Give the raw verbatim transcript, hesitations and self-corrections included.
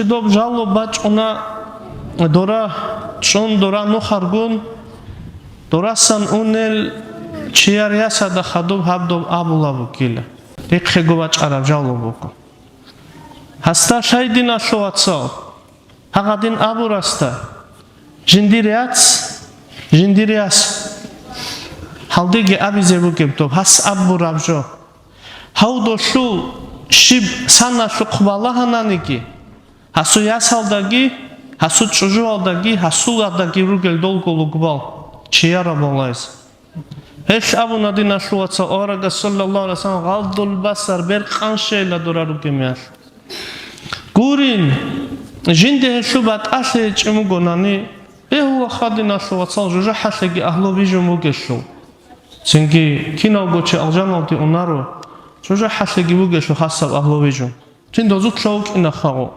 Доб жало бачӀуна дора чӀун, дора нухаргун, дорасан унел чияр ясада хадуб гьаб доб абулаб бугила. Рихъего бачӀараб жало буго. Гьасда лъай, диналъул вацал, гьагъадин абурасда, жиндир яц, жиндир яс, гьалдеги абизе бугеб доб, гьас абураб жо. Гьав долъул щиб саналъухъ балагьананиги, гьасул ясалдаги, гьасул чӀужуялдаги, гьасул лагъдаги ругел долго лугбал, чияр абулайз. Гьелъ абуна, диналъул вацал, аварагас, саллаллагьу гӀалайгьи вассалам, гъаддул басар, бер къанщейила дора ругеб мехалъ. Гурин, жинде гьелъул батӀалъи гьечӀеб бугонани, бегьулаха, диналъул вацал, жужахӀалъеги агьлу бижун бугелъул. Цинги киналго чи алжаналде унаро, жужахӀалъеги бугелъул хасаб агьлу бижун. Цин дозулъа вукӀина хагъу.